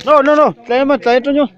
No, no, no, tlais mas tlais rau nyuj.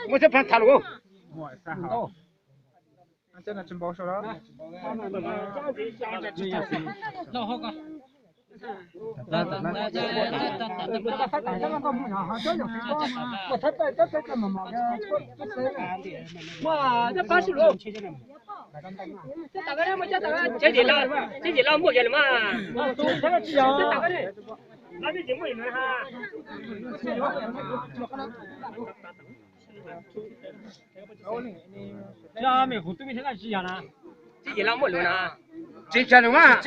Muaj thab phav tham lus. Teb ces loj muaj yog lawm mas. Teb ces loj muaj lawm na. Tsis tsa lus mas.